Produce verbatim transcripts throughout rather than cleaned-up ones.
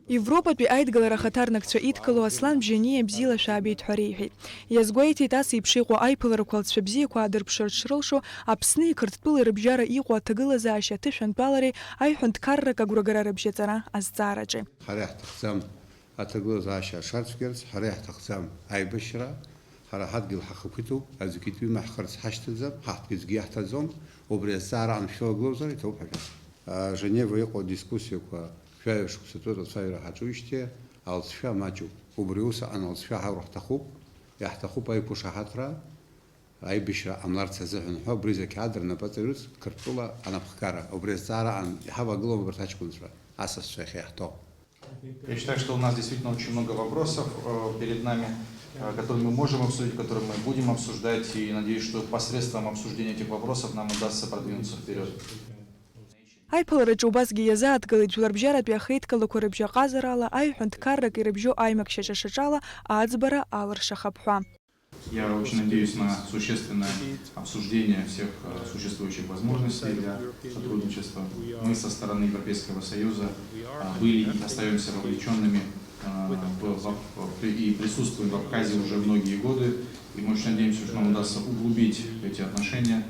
Европатәи аидгылара ахаҭарнакцәа идкыло Аслан Бжьаниа бзиала шәаабеит ҳәа реиҳәеит. Иазгәеиҭеит, ас еиԥш иҟоу аиԥыларақәа алҵшәа бзиақәа аадырԥшырц шрылшо, Аԥсни Қырҭтәылеи рыбжьара иҟоу аҭагылазаашьа аҭышәантәалареи аиҳәынҭқаррак агәрагара рыбжьаҵара азҵаараҿы. Ҳара иаҳҭахӡам аҭагылазаашьа шацәгьарц, ҳара иаҳҭахӡам аибашьра, ҳара ҳадгьыл ҳахақәиҭуп, аӡәгьы итәы имаҳхырц ҳашьҭаӡам, ҳахәҭгьы аӡәгьы иаҳҭаӡом, убри азҵаара аншәылагылоуҵар иҭабуп ҳәа. Женева иҟоу адискуссиақәа жәаҩа шықәса ҵуеит ацәажәара ҳаҿуижьҭеи алҵшәа маҷуп. Убри ус аҟан алҵшәа ҳаур ҳҭахуп, иаҳҭахуп аиқәышаҳаҭра, аибашьра ҟамларц азыҳәан ҳәа убри зегь ҳадырнапы аҵаҩырц Қырҭтәыла анапхгара. Убри азҵаара аҟан иҳавагылоуп абарҭ аҷкәынцәа, асасцәа иахьа иаҳҭо. Я считаю, что у нас действительно очень много вопросов э, перед нами, э, которые мы можем обсудить, которые мы будем обсуждать, и надеюсь, что посредством обсуждения этих вопросов нам удастся продвинуться вперед. Аиԥылараҿы убасгьы иазааҭгылеит жәларбжьаратәи ахеидкылақәа рыбжьаҟазарала аиҳәынҭқаррак ирыбжьоу аимак шьаҿа-шьаҿала аӡбара алыршахап ҳәа. Я очень надеюсь на существенное обсуждение всех э, существующих возможностей для сотрудничества. Мы со стороны Европейского Союза э, были и остаемся вовлеченными э, в, в, в- и присутствуем в Абхазии уже многие годы. И мы очень надеемся, что нам удастся углубить эти отношения.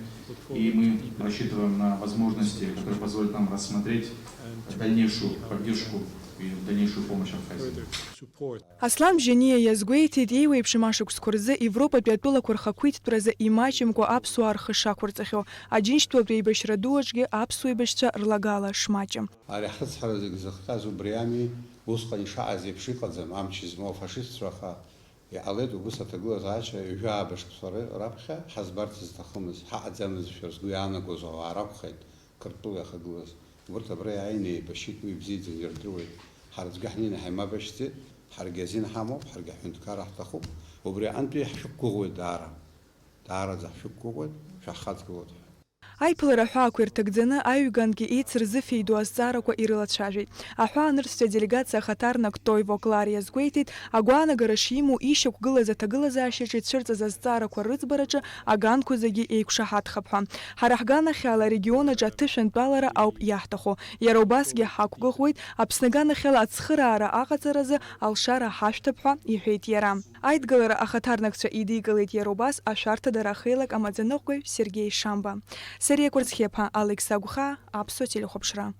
И мы рассчитываем на возможности, которые позволят нам рассмотреть дальнейшую поддержку и дальнейшую помощь Абхазии. Аслан Бжьаниа иазгәеиҭеит, еиуеиԥшым ашықәсқәа рзы Европатәи атәылақәа рхақәиҭтәразы имаҷымкәа аԥсуаа рхы шақәырҵахьоу, Аџьынџьтәылатәи еибашьра ду аҿгьы аԥсуа еибашьцәа рлагала шмаҷым. Ари ҳрыцҳара зегьы зыхҟьаз убри ами, усҟан ишаҟаз еиԥш иҟаӡам, амч змоу афашистцәа, аха иҟалеит убыс аҭагылазаашьа ҩажәа ааба шықәса ра-, раԥхьа ҳазбарц зҭахымыз, ҳаҟаӡамызшәа рзгәы иаанагоз ауаа ракәхеит Қырҭтәыла иахагылаз. Убырҭ абра иааины еибашьит, уи ибзиаӡаны ирдыруеит. Ҳара аӡәгьы ҳнеины ҳаимабашьӡеит, ҳаргьы азин ҳамоуп, ҳаргьы аҳәынҭқарра ҳҭахуп. Убри аҟынтәи ҳшәықәгәыӷуеит даара. Даараӡа ҳшәықәгәыӷуеит, шәаҳхаҵгылоит ҳәа. Аиԥылара аҳәаақәа ирҭагӡаны аҩгангьы еицырзыфеидоу азҵаарақәа ирылацәажәеит. Аҳәаанырцәтәи аделегациа ахаҭарнак Тойво Клар иазгәеиҭеит, агәаанагара шимоу ишьақәгылаз аҭагылазаашьаҿы ицәырҵыз азҵаарақәа рыӡбараҿы аганқәа зегьы еиқәшаҳаҭхап ҳәа. Ҳара ҳганахьала арегион аҿы аҭышәантәалара ауп иаҳҭаху. Иара убасгьы ҳақәгәыӷуеит Аԥсны аганахьала ацхыраара аҟаҵаразы алшара ҳашәҭап ҳәа иҳәеит иара. Аидгылара ахаҭарнакцәа идикылеит иара убас ашәарҭадара ахеилак амаӡаныҟәгаҩ Сергеи Шамба. Сариа Кәарцхиаԥа, Алекса Гәхаа, Аԥсуа телехәаԥшра.